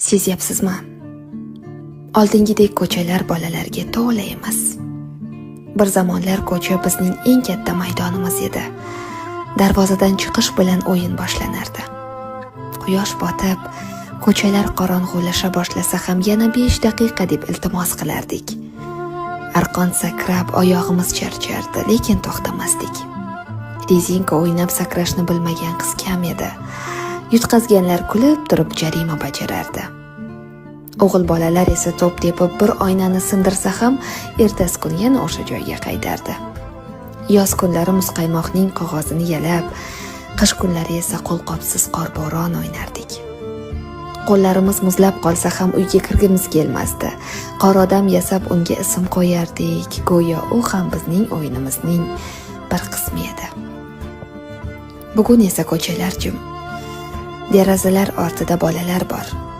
Sezyapsizmi? Oldingidek ko'chalar bolalarga to'la emas. Bir zamonlar ko'cha bizning eng katta maydonimiz edi. Darvozadan chiqish bilan o'yin boshlanardi. Quyosh botib, ko'chalar qorong'ulasha boshlasa ham yana 5 daqiqa deb iltimos qilardik. Arqon sakrab oyog'imiz charchardi, lekin to'xtamasdik. Rezinka o'ynab sakrashni bilmagan qiz kam edi. Yutqazganlar kulib turib jarima bajarardi. O'g'il bolalar esa to'p tepib bir oynani sindirsa ham ertasi kuni yana o'sha joyga qaytardi. Yoz kunlari muzqaymoqning qog'ozini yalab, qish kunlari esa qo'lqopsiz qorbo'ron o'ynardik. Qo'llarimiz muzlab qolsa ham uyga kirgimiz kelmasdi. Qor odam yasab unga ism qo'yardik, go'yo u ham bizning o'yinimizning bir qismi edi. Bugun esa ko'chalar jim. Derazalar ortida bolalar bor.